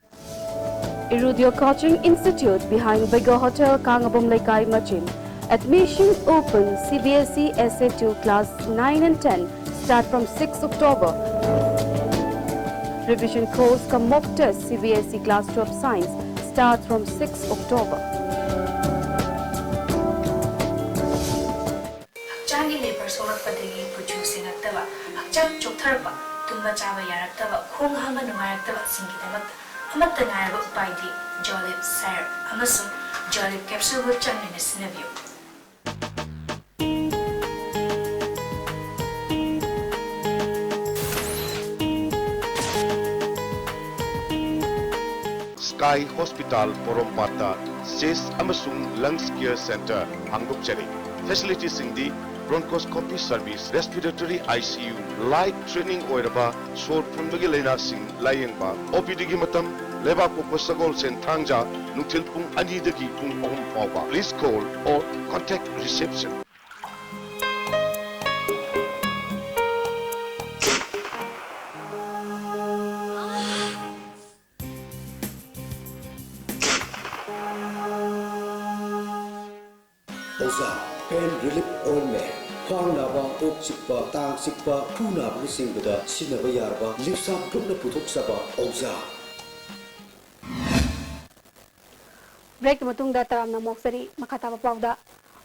Irudio Coaching Institute behind Bego Hotel, Kangabom Leikai, Machin. Admission open. C B S E S A two class nine and ten start from sixth October. Revision course cum mock test C B S E class twelve science starts from sixth October. ꯍꯛꯆꯥꯡꯒꯤ ꯂꯩꯄꯔ ꯁꯣꯛꯂꯛꯄꯗꯒꯤ ꯀꯨꯆꯨ ꯁꯦꯡꯉꯛꯇꯕ, ꯍꯛꯆꯥꯡ ꯆꯣꯛꯊꯔꯛꯄ, ꯇꯨꯝꯕ ꯆꯥꯕ ꯌꯥꯔꯛꯇꯕ, ꯈꯣꯡ ꯍꯥꯝꯕ ꯅꯨꯡꯉꯥꯏꯔꯛꯇꯕꯁꯤꯡꯒꯤꯗꯃꯛꯇ ꯑꯃꯠꯇ ꯉꯥꯏꯔꯕ ꯎꯄꯥꯏꯗꯤ Jolib syrup ꯑꯃꯁꯨꯡ Jolib capsule ꯕꯨ ꯆꯥꯡ ꯅꯥꯏꯅ ꯁꯤꯖꯤꯟꯅꯕꯤꯌꯨ꯫ Sky Hospital ꯄꯣꯔꯣꯝꯄꯥꯠꯇ Chest ꯑꯃꯁꯨꯡ Lungs Care Center ꯍꯥꯡꯗꯣꯛꯆꯔꯤ꯫ Facility ꯁꯤꯡꯗꯤ bronchoscopy service, respiratory I C U, life threatening ꯑꯣꯏꯔꯕ ꯁꯣꯔ ꯐꯨꯟꯕꯒꯤ ꯂꯥꯏꯅꯥꯁꯤꯡ ꯂꯥꯌꯦꯡꯕ, O P D ꯒꯤ ꯃꯇꯝ ꯂꯩꯕꯥꯛꯄꯣꯛꯄ ꯁꯒꯣꯜꯁꯦꯟ ꯊꯥꯡꯖ ꯅꯨꯡꯊꯤꯜ ꯄꯨꯡ ꯑꯅꯤꯗꯒꯤ ꯄꯨꯡ ꯑꯍꯨꯝ ꯐꯥꯎꯕ꯫ Please call or contact reception. ꯑꯣꯖꯥ, pain relief ointment, ꯈ꯭ꯋꯥꯡ ꯅꯥꯕ, ꯀꯣꯛ ꯆꯤꯛꯄ, ꯇꯥꯡ ꯆꯤꯛꯄ, ꯈꯨ ꯅꯥꯕꯅꯆꯤꯡꯕꯗ ꯁꯤꯖꯤꯟꯅꯕ ꯌꯥꯔꯕ ꯂꯤꯞꯁꯥꯞ ꯒ꯭ꯔꯨꯞꯅ ꯄꯨꯊꯣꯛꯆꯕ ꯑꯣꯖꯥ꯫ Break ꯀꯤ ꯃꯇꯨꯡꯗ ꯇꯔꯥꯝꯅ ꯑꯃꯨꯛ ꯆꯔꯤ꯫ ꯃꯈꯥ ꯇꯥꯕ ꯄꯥꯎꯗ,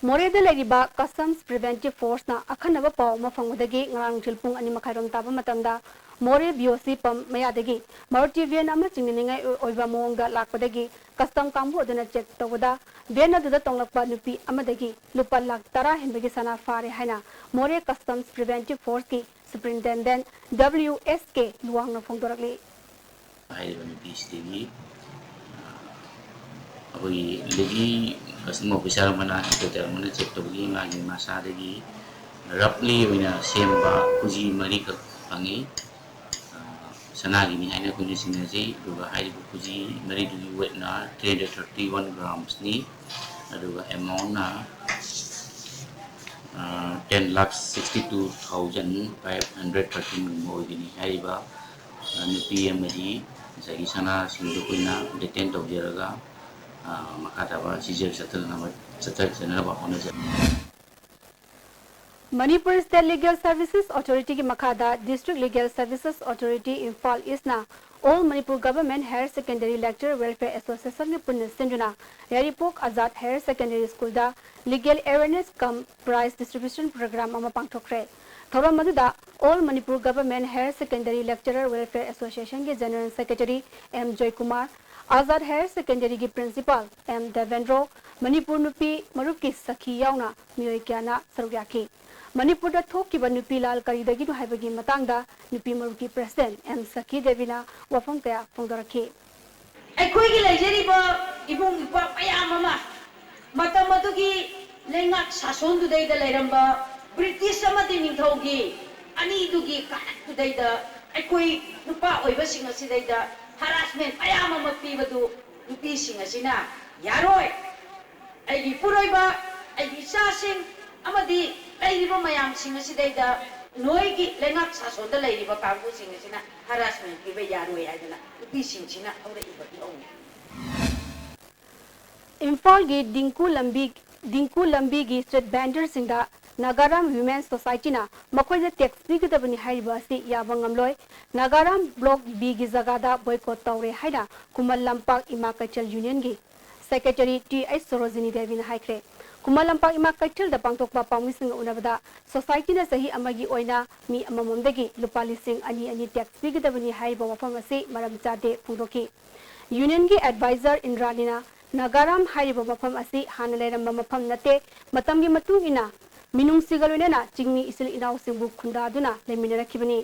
ꯃꯣꯔꯦꯗ ꯂꯩꯔꯤꯕ Customs Preventive Force ꯅ ꯑꯈꯟꯅꯕ ꯄꯥꯎ ꯑꯃ ꯐꯪꯕꯗꯒꯤ ꯉꯔꯥꯡ ꯅꯨꯡꯊꯤꯜ ꯄꯨꯡ ꯑꯅꯤ ꯃꯈꯥꯏꯔꯣꯝ ꯇꯥꯕ ꯃꯇꯝꯗ ꯃꯣꯔꯦ B O C pump ꯃꯌꯥꯗꯒꯤ Maruti van ꯑꯃ ꯆꯤꯡꯅꯅꯤꯡꯉꯥꯏ ꯑꯣꯏꯕ ꯃꯑꯣꯡꯗ ꯂꯥꯛꯄꯗꯒꯤ custom ꯀꯥꯡꯕꯨ ꯑꯗꯨꯅ check ꯇꯧꯕꯗ van ꯑꯗꯨꯗ ꯇꯣꯡꯂꯛꯄ ꯅꯨꯄꯤ ꯑꯃꯗꯒꯤ ꯂꯨꯄꯥ ꯂꯥꯈ ꯇꯔꯥ ꯍꯦꯟꯕꯒꯤ ꯁꯅꯥ ꯐꯥꯔꯦ ꯍꯥꯏꯅ ꯃꯣꯔꯦ Customs Preventive Force ꯀꯤ Superintendent W S K ꯂꯨꯋꯥꯡꯅ ꯐꯣꯡꯗꯣꯔꯛꯂꯤ꯫ ꯍꯥꯏꯔꯤꯕ ꯅꯨꯄꯤꯁꯤꯗꯒꯤ, ꯑ, ꯑꯩꯈꯣꯏꯒꯤ ꯂꯩꯒꯤ custom officer ꯑꯃꯅ, inspector ꯑꯃꯅ check ꯇꯧꯕꯒꯤ ꯃꯥꯒꯤ ꯃꯁꯥꯗꯒꯤ roughly ꯑꯣꯏꯅ ꯁꯦꯝꯕ ꯈꯨꯖꯤ ꯃꯔꯤꯈꯛ ꯐꯪꯉꯤ꯫ ꯑ, ꯁꯅꯥꯒꯤꯅꯤ ꯍꯥꯏꯅ ꯑꯩꯈꯣꯏꯅ ꯆꯤꯡꯅꯖꯩ꯫ ꯑꯗꯨꯒ ꯍꯥꯏꯔꯤꯕ ꯈꯨꯖꯤ ꯃꯔꯤꯗꯨꯒꯤ weight ꯅ three hundred thirty one grams ꯅꯤ꯫ ꯑꯗꯨꯒ amount ꯅ, ꯑ, ten lakh sixty two thousand five hundred thirteen ꯒꯨꯝꯕ ꯑꯣꯏꯒꯅꯤ꯫ ꯍꯥꯏꯔꯤꯕ, ꯑ, ꯅꯨꯄꯤ ꯑꯃꯗꯤ ꯉꯁꯥꯏꯒꯤ ꯁꯅꯥꯁꯤꯡꯗꯨ ꯑꯩꯈꯣꯏꯅ detain ꯇꯧꯖꯔꯒ, ꯑ, ꯃꯈꯥ ꯇꯥꯕ ꯁꯤꯖ ꯆꯠꯊꯅꯕ, ꯆꯠꯊꯖꯅꯕ ꯍꯣꯠꯅꯖꯒꯅꯤ꯫ Manipur State Legal Services Authority ꯒꯤ ꯃꯈꯥꯗ District Legal Services Authority Imphal East ꯅ All Manipur Government Higher Secondary Lecturer Welfare Association ꯒ ꯄꯨꯟꯅ ꯁꯤꯟꯗꯨꯅ ꯌꯥꯏꯔꯤꯄꯣꯛ Azad Higher Secondary School ꯗ Legal Awareness cum Prize Distribution Program ꯑꯃ ꯄꯥꯡꯊꯣꯛꯈ꯭ꯔꯦ꯫ ꯊꯧꯔꯝ ꯑꯗꯨꯗ All Manipur Government Higher Secondary Lecturer Welfare Association ꯒꯤ General Secretary M Joykumar, Azad Higher Secondary ꯒꯤ Principal M Devendro, Manipur ꯅꯨꯄꯤ ꯃꯔꯨꯞꯀꯤ ꯁꯈꯤ ꯌꯥꯎꯅ ꯃꯤꯑꯣꯏ ꯀꯌꯥꯅ ꯁꯔꯨꯛ ꯌꯥꯈꯤ꯫ ꯃꯅꯤꯄꯨꯔꯗ ꯊꯣꯛꯈꯤꯕ ꯅꯨꯄꯤ ꯂꯥꯜ ꯀꯔꯤꯗꯒꯤꯅꯣ ꯍꯥꯏꯕꯒꯤ ꯃꯇꯥꯡꯗ ꯅꯨꯄꯤ ꯃꯔꯨꯞꯀꯤ President M ꯁꯈꯤ ꯗꯦꯕꯤꯅ ꯋꯥꯐꯝ ꯀꯌꯥ ꯐꯣꯡꯗꯣꯔꯛꯈꯤ꯫ ꯑꯩꯈꯣꯏꯒꯤ ꯂꯩꯖꯔꯤꯕ ꯏꯕꯨꯡ ꯏꯄ꯭ꯋꯥ ꯃꯌꯥꯝ ꯑꯃ ꯃꯇꯝ ꯑꯗꯨꯒꯤ ꯂꯩꯉꯥꯛ ꯁꯥꯁꯣꯟꯗꯨꯗꯩꯗ ꯂꯩꯔꯝꯕ ꯕ꯭ꯔꯤꯇꯤꯁ ꯑꯃꯗꯤ ꯅꯤꯡꯊꯧꯒꯤ ꯑꯅꯤꯗꯨꯒꯤ ꯀꯥꯔꯛꯇꯨꯗꯩꯗ ꯑꯩꯈꯣꯏ ꯅꯨꯄꯥ ꯑꯣꯏꯕꯁꯤꯡ ꯑꯁꯤꯗꯩꯗ ꯍꯔꯥꯁꯃꯦꯟ ꯃꯌꯥꯝ ꯑꯃ ꯄꯤꯕꯗꯨ ꯅꯨꯄꯤꯁꯤꯡ ꯑꯁꯤꯅ ꯌꯥꯔꯣꯏ, ꯑꯩꯒꯤ ꯏꯄꯨꯔꯣꯏꯕ, ꯑꯩꯒꯤ ꯏꯆꯥꯁꯤꯡ ꯑꯃꯗꯤ ꯂꯩꯔꯤꯕ ꯃꯌꯥꯝꯁꯤꯡ ꯑꯁꯤꯗꯩꯗ ꯅꯣꯏꯒꯤ ꯂꯩꯉꯥꯛ ꯁꯥꯁꯣꯟꯗ ꯂꯩꯔꯤꯕ ꯀꯥꯡꯕꯨꯁꯤꯡ ꯑꯁꯤꯅ ꯍꯔꯥꯁꯃꯦꯟ ꯄꯤꯕ ꯌꯥꯔꯣꯏ ꯍꯥꯏꯗꯅ ꯅꯨꯄꯤꯁꯤꯡꯁꯤꯅ ꯍꯧꯔꯛꯏꯕ ꯏꯍꯧꯅꯤ꯫ ꯏꯝꯐꯥꯜꯒꯤ ꯗꯤꯡꯀꯨ ꯂꯝꯕꯤ, ꯗꯤꯡꯀꯨ ꯂꯝꯕꯤꯒꯤ ꯁ꯭ꯇ꯭ꯔꯤꯠ ꯚꯦꯟꯗꯔꯁꯤꯡꯗ ꯅꯥꯒꯥꯔꯥꯝ ꯋꯤꯃꯦꯟ ꯁꯣꯁꯥꯏꯇꯤꯅ ꯃꯈꯣꯏꯗ ꯇꯦꯛꯁ ꯄꯤꯒꯗꯕꯅꯤ ꯍꯥꯏꯔꯤꯕ ꯑꯁꯤ ꯌꯥꯕ ꯉꯝꯂꯣꯏ꯫ ꯅꯥꯒꯥꯔꯥꯝ ꯕ꯭ꯂꯣꯛ ꯕꯤꯒꯤ ꯖꯒꯥꯗ ꯕꯣꯏꯀꯣꯠ ꯇꯧꯔꯦ ꯍꯥꯏꯅ ꯈꯨꯃꯟ ꯂꯝꯄꯥꯛ ꯏꯃꯥ ꯀꯩꯊꯦꯜ ꯌꯨꯅꯤꯌꯟꯒꯤ ꯁꯦꯀ꯭ꯔꯦꯇꯔꯤ ꯇꯤ ꯑꯩꯆ ꯁꯣꯔꯣꯖꯤꯅꯤ ꯗꯦꯕꯤꯅ ꯍꯥꯏꯈ꯭ꯔꯦ꯫ ꯈꯨꯃꯟ ꯂꯝꯄꯥꯛ ꯏꯃꯥ ꯀꯩꯊꯦꯜꯗ ꯄꯥꯡꯊꯣꯛꯄ ꯄꯥꯎꯃꯤꯁꯤꯡꯒ ꯎꯅꯕꯗ ꯁꯣꯁꯥꯏꯇꯤꯅ ꯆꯍꯤ ꯑꯃꯒꯤ ꯑꯣꯏꯅ ꯃꯤ ꯑꯃꯃꯝꯗꯒꯤ ꯂꯨꯄꯥ ꯂꯤꯁꯤꯡ ꯑꯅꯤ ꯑꯅꯤ ꯇꯦꯛꯁ ꯄꯤꯒꯗꯕꯅꯤ ꯍꯥꯏꯔꯤꯕ ꯋꯥꯐꯝ ꯑꯁꯤ ꯃꯔꯝ ꯆꯥꯗꯦ ꯐꯣꯡꯗꯣꯛꯈꯤ꯫ ꯌꯨꯅꯤꯌꯟꯒꯤ ꯑꯦꯗꯚꯥꯏꯖꯔ ꯏꯟꯗ꯭ꯔꯥꯅꯤꯅ ꯅꯥꯒꯥꯔꯥꯝ ꯍꯥꯏꯔꯤꯕ ꯃꯐꯝ ꯑꯁꯤ ꯍꯥꯟꯅ ꯂꯩꯔꯝꯕ ꯃꯐꯝ ꯅꯠꯇꯦ, ꯃꯇꯝꯒꯤ ꯃꯇꯨꯡ ꯏꯟꯅ ꯃꯤꯅꯨꯡꯁꯤꯒ ꯂꯣꯏꯅꯅ ꯆꯤꯡꯃꯤ ꯏꯆꯤꯜ ꯏꯅꯥꯎꯁꯤꯡꯕꯨ ꯈꯨꯟꯗꯥꯗꯨꯅ ꯂꯩꯃꯤꯟꯅꯔꯛꯈꯤꯕꯅꯤ꯫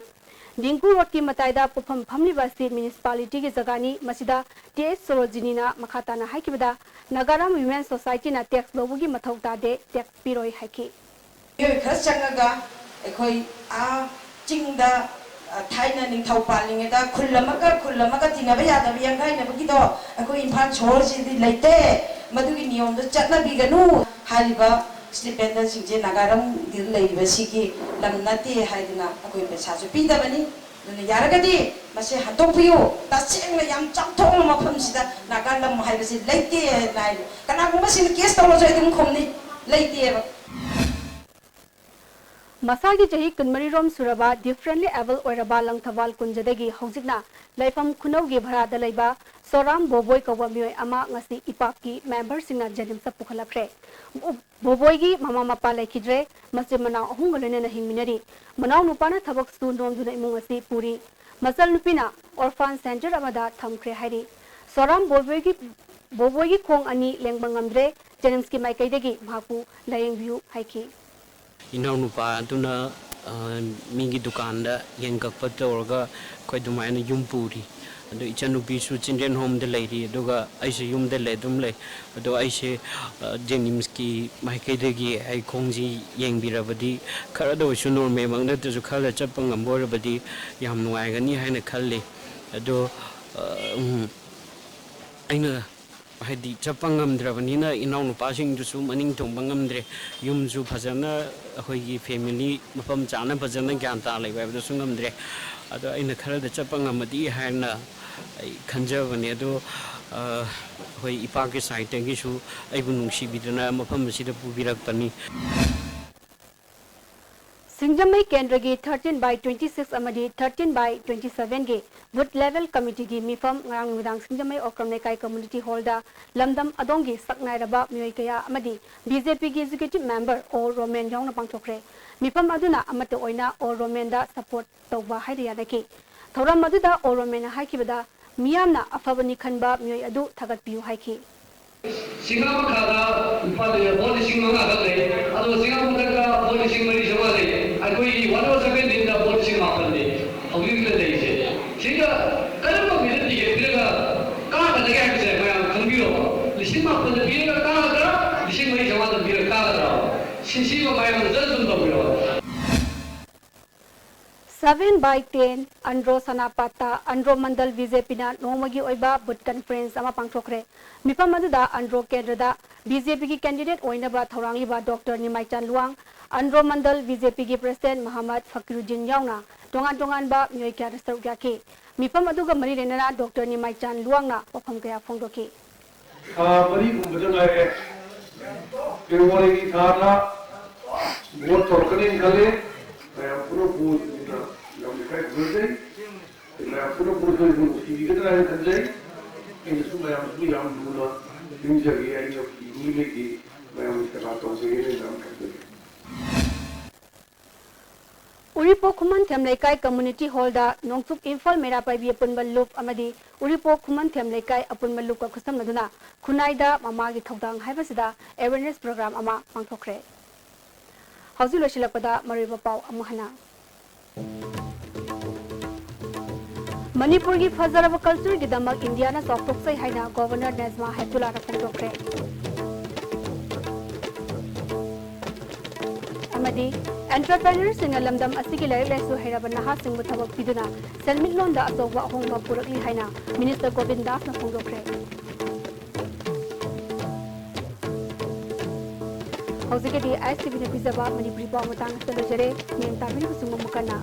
ꯗꯤꯡꯀꯨ ꯔꯣꯗꯀꯤ ꯃꯇꯥꯏꯗ ꯄꯣꯠꯐꯝ ꯐꯝꯂꯤꯕ ꯑꯁꯤ ꯃ꯭ꯌꯨꯅꯤꯁꯤꯄꯥꯂꯤꯇꯤꯒꯤ ꯖꯒꯥꯅꯤ꯫ ꯃꯁꯤꯗ ꯇꯤ ꯑꯩꯆ ꯁꯣꯔꯣꯖꯤꯅꯤꯅ ꯃꯈꯥ ꯇꯥꯅ ꯍꯥꯏꯈꯤꯕꯗ, ꯅꯥꯒꯥꯔꯥꯝ ꯋꯤꯃꯦꯟ ꯁꯣꯁꯥꯏꯇꯤꯅ ꯇꯦꯛꯁ ꯂꯧꯕꯒꯤ ꯃꯊꯧ ꯇꯥꯗꯦ, ꯇꯦꯛꯁ ꯄꯤꯔꯣꯏ ꯍꯥꯏꯈꯤ꯫ ꯃꯤꯑꯣꯏ ꯈꯔ ꯆꯪꯉꯒ ꯑꯩꯈꯣꯏ ꯑꯥ ꯆꯤꯡꯗ, ꯑ, ꯊꯥꯏꯅ ꯅꯤꯡꯊꯧ ꯄꯥꯜꯂꯤꯉꯩꯗ ꯈꯨꯜ ꯑꯃꯒ ꯈꯨꯜ ꯑꯃꯒ ꯇꯤꯟꯅꯕ ꯌꯥꯗꯕ ꯌꯥꯡꯈꯥꯏꯅꯕꯒꯤꯗꯣ ꯑꯩꯈꯣꯏ ꯏꯝꯐꯥꯜ ꯁꯣꯍꯣꯔꯁꯤꯗꯤ ꯂꯩꯇꯦ, ꯃꯗꯨꯒꯤ ꯅꯤꯌꯣꯝꯗꯣ ꯆꯠꯅꯕꯤꯒꯅꯨ꯫ ꯍꯥꯏꯔꯤꯕ ꯁ꯭ꯇ꯭ꯔꯤꯠ ꯚꯦꯟꯗꯔꯁꯤꯡꯁꯦ ꯅꯥꯒꯥꯔꯝꯗ ꯂꯩꯔꯤꯕ ꯁꯤꯒꯤ ꯂꯝ ꯅꯠꯇꯦ ꯍꯥꯏꯗꯅ ꯑꯩꯈꯣꯏ ꯄꯩꯁꯥꯁꯨ ꯄꯤꯗꯕꯅꯤ꯫ ꯑꯗꯨꯅ ꯌꯥꯔꯒꯗꯤ ꯃꯁꯤ ꯍꯟꯗꯣꯛꯄꯤꯌꯨ꯫ ꯇꯁꯦꯡꯅ ꯌꯥꯝ ꯆꯥꯎꯊꯣꯛꯅ ꯃꯐꯝꯁꯤꯗ ꯅꯥꯒꯥ ꯂꯝ ꯍꯥꯏꯕꯁꯤ ꯂꯩꯇꯦ ꯍꯥꯏꯅ ꯍꯥꯏꯔꯤ꯫ ꯀꯅꯥꯒꯨꯝꯕꯁꯤꯡꯅ ꯀꯦꯁ ꯇꯧꯔꯁꯨ ꯑꯩ ꯑꯗꯨꯝ ꯈꯨꯝꯅꯤ, ꯂꯩꯇꯦꯕ꯫ ꯃꯁꯥꯒꯤ ꯆꯍꯤ ꯀꯨꯟꯃꯔꯤꯔꯣꯝ ꯁꯨꯔꯕ, differently abled ꯑꯣꯏꯔꯕ ꯂꯪꯊꯕꯥꯜ ꯀꯨꯟꯖꯗꯒꯤ ꯍꯧꯖꯤꯛꯅ ꯂꯩꯐꯝ ꯈꯨꯅꯧꯒꯤ ꯚꯔꯥꯗ ꯂꯩꯕ ꯁꯣꯔꯥꯝ ꯕꯣꯕꯣꯏ ꯀꯧꯕ ꯃꯤꯑꯣꯏ ꯑꯃ ꯉꯁꯤ ꯏꯄꯥꯛꯀꯤ ꯃꯦꯝꯕꯔꯁꯤꯡꯅ ꯖꯦꯅꯤꯝꯁꯇ ꯄꯨꯈꯠꯂꯛꯈ꯭ꯔꯦ꯫ ꯕꯣꯕꯣꯏꯒꯤ ꯃꯃꯥ ꯃꯄꯥ ꯂꯩꯈꯤꯗ꯭ꯔꯦ, ꯃꯆꯤꯟ ꯃꯅꯥꯎ ꯑꯍꯨꯝꯒ ꯂꯣꯏꯅꯅ ꯍꯤꯡꯃꯤꯟꯅꯔꯤ꯫ ꯃꯅꯥꯎ ꯅꯨꯄꯥꯅ ꯊꯕꯛ ꯁꯨ ꯅꯣꯝꯗꯨꯅ ꯏꯃꯨꯡ ꯑꯁꯤ ꯄꯨꯔꯤ꯫ ꯃꯆꯜ ꯅꯨꯄꯤꯅ orphan centre ꯑꯃꯗ ꯊꯝꯈ꯭ꯔꯦ ꯍꯥꯏꯔꯤ꯫ ꯁꯣꯔꯥꯝ ꯕꯣꯕꯣꯏꯒꯤ, ꯕꯣꯕꯣꯏꯒꯤ ꯈꯣꯡ ꯑꯅꯤ ꯂꯦꯡꯕ ꯉꯝꯗ꯭ꯔꯦ, ꯖꯦꯅꯤꯝꯁꯀꯤ ꯃꯥꯏꯀꯩꯗꯒꯤ ꯃꯍꯥꯛꯄꯨ ꯂꯥꯌꯦꯡꯕꯤꯌꯨ ꯍꯥꯏꯈꯤ꯫ ꯏꯅꯥꯎꯅꯨꯄꯥ ꯑꯗꯨꯅ, ꯑ, ꯃꯤꯒꯤ ꯗꯨꯀꯥꯟꯗ ꯌꯦꯟ ꯀꯛꯄ ꯇꯧꯔꯒ ꯑꯩꯈꯣꯏ ꯑꯗꯨꯃꯥꯏꯅ ꯌꯨꯝ ꯄꯨꯔꯤ꯫ ꯑꯗꯨ ꯏꯆꯟꯅꯨꯄꯤꯁꯨ ꯆꯤꯜꯗ꯭ꯔꯦꯟ ꯍꯣꯝꯗ ꯂꯩꯔꯤ, ꯑꯗꯨꯒ ꯑꯩꯁꯨ ꯌꯨꯝꯗ ꯂꯩ, ꯑꯗꯨꯝ ꯂꯩ꯫ ꯑꯗꯣ ꯑꯩꯁꯦ, ꯑ, ꯖꯦꯅꯤꯝꯁꯀꯤ ꯃꯥꯏꯀꯩꯗꯒꯤ ꯑꯩ ꯈꯣꯡꯁꯤ ꯌꯦꯡꯕꯤꯔꯕꯗꯤ ꯈꯔꯗ ꯑꯣꯏꯔꯁꯨ, ꯅꯣꯔꯃꯦꯜꯃꯛ ꯅꯠꯇ꯭ꯔꯁꯨ ꯈꯔꯗ ꯆꯠꯄ ꯉꯝꯕ ꯑꯣꯏꯔꯕꯗꯤ ꯌꯥꯝ ꯅꯨꯡꯉꯥꯏꯒꯅꯤ ꯍꯥꯏꯅ ꯈꯜꯂꯤ꯫ ꯑꯗꯣ, ꯑ, ꯎꯝ, ꯑꯩꯅ ꯍꯥꯏꯗꯤ ꯆꯠꯄ ꯉꯝꯗ꯭ꯔꯕꯅꯤꯅ ꯏꯅꯥꯎꯅꯨꯄꯥꯁꯤꯡꯗꯨꯁꯨ ꯃꯅꯤꯡ ꯊꯨꯡꯕ ꯉꯝꯗ꯭ꯔꯦ꯫ ꯌꯨꯝꯁꯨ ꯐꯖꯅ ꯑꯩꯈꯣꯏꯒꯤ ꯐꯦꯃꯤꯂꯤ ꯃꯐꯝ ꯆꯥꯅ ꯐꯖꯅ ꯒ꯭ꯌꯥꯟ ꯇꯥ ꯂꯩꯕ ꯍꯥꯏꯕꯗꯨꯁꯨ ꯉꯝꯗ꯭ꯔꯦ꯫ ꯑꯗꯣ ꯑꯩꯅ ꯈꯔꯗ ꯆꯠꯄ ꯉꯝꯃꯗꯤ ꯍꯥꯏꯅ ꯑꯩ ꯈꯟꯖꯕꯅꯦ꯫ ꯑꯗꯣ, ꯑ, ꯑꯩꯈꯣꯏ ꯏꯄꯥꯒꯤ ꯁꯥꯏꯠꯇꯒꯤꯁꯨ ꯑꯩꯕꯨ ꯅꯨꯡꯁꯤꯕꯤꯗꯨꯅ ꯃꯐꯝ ꯑꯁꯤꯗ ꯄꯨꯕꯤꯔꯛꯄꯅꯤ꯫ ꯁꯤꯡꯖꯃꯩ ꯀꯦꯟꯗ꯭ꯔꯒꯤ thirteen by twenty six ꯑꯃꯗꯤ thirteen by twenty seven ꯒꯤ ꯕꯨꯊ ꯂꯦꯚꯦꯜ ꯀꯃꯤꯇꯤꯒꯤ ꯃꯤꯐꯝ ꯉꯔꯥꯡ ꯅꯨꯃꯤꯗꯥꯡ ꯁꯤꯡꯖꯃꯩ ꯑꯣꯀ꯭ꯔꯝ ꯂꯩꯀꯥꯏ ꯀꯝꯃ꯭ꯌꯨꯅꯤꯇꯤ ꯍꯣꯜꯗ ꯂꯝꯗꯝ ꯑꯗꯣꯝꯒꯤ ꯁꯛ ꯅꯥꯏꯔꯕ ꯃꯤꯑꯣꯏ ꯀꯌꯥ ꯑꯃꯗꯤ ꯕꯤ ꯖꯦ ꯄꯤꯒꯤ ꯑꯦꯛꯖꯤꯀ꯭ꯌꯨꯇꯤꯚ ꯃꯦꯝꯕꯔ ꯑꯣ ꯔꯣꯃꯦꯟ ꯌꯥꯎꯅ ꯄꯥꯡꯊꯣꯛꯈ꯭ꯔꯦ꯫ ꯃꯤꯐꯝ ꯑꯗꯨꯅ ꯑꯃꯠꯇ ꯑꯣꯏꯅ ꯑꯣ ꯔꯣꯃꯦꯟꯗ ꯁꯄꯣꯔꯠ ꯇꯧꯕ ꯍꯥꯏꯅ ꯌꯥꯅꯈꯤ꯫ ꯊꯧꯔꯝ ꯑꯗꯨꯗ ꯑꯣ ꯔꯣꯃꯦꯟꯅ ꯍꯥꯏꯈꯤꯕꯗ, ꯃꯤꯌꯥꯝꯅ ꯑꯐꯕꯅꯤ ꯈꯟꯕ ꯃꯤꯑꯣꯏ ꯑꯗꯨ ꯊꯥꯒꯠꯄꯤꯌꯨ ꯍꯥꯏꯈꯤ꯫ ꯆꯤꯡꯉꯥ ꯃꯈꯥꯗ ꯂꯨꯄꯥ ꯂꯤ-, ꯚꯣꯠ ꯂꯤꯁꯤꯡ ꯃꯉꯥ ꯈꯛ ꯂꯩ꯫ ꯑꯗꯣ ꯆꯤꯡꯉꯥ ꯃꯊꯛꯇ ꯚꯣꯠ ꯂꯤꯁꯤꯡ ꯃꯔꯤ ꯆꯥꯝꯃꯉꯥ ꯂꯩ꯫ ꯑꯩꯈꯣꯏꯒꯤ ꯋꯥꯔꯗ ꯅꯝꯕꯔ ꯁꯚꯦꯟꯇꯤꯟꯗ ꯚꯣꯠ ꯂꯤꯁꯤꯡ ꯃꯥꯄꯟ ꯂꯩ꯫ ꯍꯧꯖꯤꯛ ꯍꯧꯖꯤꯛ ꯂꯩꯔꯤꯁꯦ꯫ ꯁꯤꯗ ꯀꯔꯝꯕ ꯃꯤꯗ ꯇꯤꯀꯦꯠ ꯄꯤꯔꯒ ꯀꯥꯒꯗꯒꯦ ꯍꯥꯏꯕꯁꯦ ꯃꯌꯥꯝ ꯈꯪꯕꯤꯔꯣ꯫ ꯂꯤꯁꯤꯡ ꯃꯥꯄꯟꯗ ꯄꯤꯔꯒ ꯀꯥꯒꯗ꯭ꯔꯥ, ꯂꯤꯁꯤꯡ ꯃꯔꯤ ꯆꯥꯝꯃꯉꯥꯗ ꯄꯤꯔꯒ ꯀꯥꯒꯗ꯭ꯔꯥ? ꯁꯤꯁꯤꯃ ꯃꯌꯥꯝꯅ ꯖꯁ ꯑꯗꯨꯝ ꯇꯧꯕꯤꯔꯣ꯫ Seven by ten ꯑꯟꯗ꯭ꯔꯣ ꯁꯅꯥꯄꯥꯠꯇ ꯑꯟꯗ꯭ꯔꯣ ꯃꯟꯗꯜ ꯕꯤ ꯖꯦ ꯄꯤꯅ ꯅꯣꯡꯃꯒꯤ ꯑꯣꯏꯕ ꯕꯨꯊ ꯀꯟꯐꯔꯦꯟꯁ ꯑꯃ ꯄꯥꯡꯊꯣꯛꯈ꯭ꯔꯦ꯫ ꯃꯤꯐꯝ ꯑꯗꯨꯗ ꯑꯟꯗ꯭ꯔꯣ ꯀꯦꯟꯗ꯭ꯔꯗ ꯕꯤ ꯖꯦ ꯄꯤꯒꯤ ꯀꯦꯟꯗꯤꯗꯦꯠ ꯑꯣꯏꯅꯕ ꯊꯧꯔꯥꯡꯂꯤꯕ doctor Nimaichand Luwang, Andro Mandal B J ꯄꯤꯒꯤ ꯄ꯭ꯔꯁꯤꯗꯦꯟꯠ ꯃꯍꯥꯃꯗ ꯐꯀꯤꯔꯨꯗꯤꯟ ꯌꯥꯎꯅ ꯇꯣꯉꯥꯟ ꯇꯣꯉꯥꯟꯕ ꯃꯤꯑꯣꯏ ꯀꯌꯥꯅ ꯁꯔꯨꯛ ꯌꯥꯈꯤ꯫ ꯃꯤꯐꯝ ꯑꯗꯨꯒ ꯃꯔꯤ ꯂꯩꯅꯅ ꯗꯣꯛꯇꯔ ꯅꯤꯃꯥꯏꯆꯥꯟ ꯂꯨꯋꯥꯡꯅ ꯋꯥꯐꯝ ꯀꯌꯥ ꯐꯣꯡꯗꯣꯛꯈꯤ꯫ ꯊꯥ ꯃꯔꯤꯒꯨꯝꯕꯗ ꯉꯥꯏꯔꯦ꯫ ꯐꯦꯕ꯭ꯔꯨꯋꯥꯔꯤꯒꯤ ꯊꯥꯗ ꯚꯣꯠ ꯇꯧꯔꯛꯀꯅꯤꯅ ꯈꯜꯂꯤ꯫ ꯃꯌꯥꯝ ꯄꯨꯟꯅ ꯄꯨꯟꯅ ꯌꯥꯝ ꯏꯀꯥꯏ ꯈꯨꯝꯅꯖꯩ꯫ ꯃꯌꯥꯝ ꯄꯨꯟꯅ ꯄꯨꯟꯅ ꯑꯩꯕꯨ ꯅꯨꯡꯁꯤꯕꯤꯒꯗ꯭ꯔꯥ ꯍꯥꯏꯅ ꯈꯟꯖꯩ꯫ ꯑꯩꯅꯁꯨ ꯃꯌꯥꯝꯁꯤꯕꯨ ꯌꯥꯝ ꯂꯨꯅ ꯅꯤꯡꯖꯔꯤ꯫ ꯑꯩꯅ ꯃꯤꯑꯣꯏꯕꯒꯤ ꯃꯌꯥꯝꯒꯤ ꯁꯦꯕꯥ ꯇꯧꯖꯒꯦꯅ ꯌꯥꯝ ꯈꯟꯖꯩ꯫ ꯎꯔꯤꯄꯣꯛ ꯈꯨꯃꯟꯊꯦꯝ ꯂꯩꯀꯥꯏ ꯀꯝꯃ꯭ꯌꯨꯅꯤꯇꯤ ꯍꯣꯜꯗ ꯅꯣꯡꯆꯨꯞ ꯏꯝꯐꯥꯜ ꯃꯩꯔꯥ ꯄꯥꯏꯕꯤ ꯑꯄꯨꯟꯕ ꯂꯨꯞ ꯑꯃꯗꯤ ꯎꯔꯤꯄꯣꯛ ꯈꯨꯃꯟꯊꯦꯝ ꯂꯩꯀꯥꯏ ꯑꯄꯨꯟꯕ ꯂꯨꯞꯀ ꯈꯨꯠꯁꯝꯅꯗꯨꯅ ꯈꯨꯟꯅꯥꯏꯗ ꯃꯃꯥꯒꯤ ꯊꯧꯗꯥꯡ ꯍꯥꯏꯕꯁꯤꯗ ꯑꯦꯋꯦꯔꯅꯦꯁ ꯄ꯭ꯔꯣꯒ꯭ꯔꯥꯝ ꯑꯃ ꯄꯥꯡꯊꯣꯛꯈ꯭ꯔꯦ꯫ ꯍꯧꯖꯤꯛ ꯂꯣꯏꯁꯤꯜꯂꯛꯄꯗ ꯃꯔꯨꯑꯣꯏꯕ ꯄꯥꯎ ꯑꯃꯨꯛ ꯍꯟꯅ꯫ ꯃꯅꯤꯄꯨꯔꯒꯤ ꯐꯖꯔꯕ ꯀꯜꯆꯔꯒꯤꯗꯃꯛ ꯏꯟꯗꯤꯌꯥꯅ ꯆꯥꯎꯊꯣꯛꯆꯩ ꯍꯥꯏꯅ ꯒꯣꯚꯔꯅꯔ ꯅꯦꯖꯃꯥ ꯍꯦꯞꯇꯨꯂꯥꯅ ꯐꯣꯡꯗꯣꯛꯈ꯭ꯔꯦ꯫ ꯑꯃꯗꯤ entrepreneurꯁꯤꯡꯅ ꯂꯝꯗꯝ ꯑꯁꯤꯒꯤ ꯂꯥꯏꯔꯤꯛ ꯂꯥꯏꯁꯨ ꯍꯩꯔꯕ ꯅꯍꯥꯁꯤꯡꯕꯨ ꯊꯕꯛ ꯄꯤꯗꯨꯅ ꯁꯦꯟꯃꯤꯠꯂꯣꯟꯗ ꯑꯆꯧꯕ ꯑꯍꯣꯡꯕ ꯄꯨꯔꯛꯂꯤ ꯍꯥꯏꯅ ꯃꯤꯅꯤꯁꯇꯔ ꯒꯣꯕꯤꯟ ꯗꯥꯁꯅ ꯐꯣꯡꯗꯣꯛꯈ꯭ꯔꯦ꯫ ꯍꯧꯖꯤꯛꯀꯤꯗꯤ ꯑꯥꯏ ꯑꯦꯁ ꯇꯤ ꯚꯤꯅ ꯄꯤꯖꯕ ꯃꯅꯤꯄꯨꯔꯤ ꯄꯥꯎ ꯃꯇꯥꯡ ꯑꯁꯤꯗ ꯂꯣꯏꯖꯔꯦ꯫ ꯃꯌꯥꯝ ꯇꯥꯕꯤꯔꯤꯕꯁꯤꯡꯕꯨ ꯑꯃꯨꯛ ꯍꯟꯅ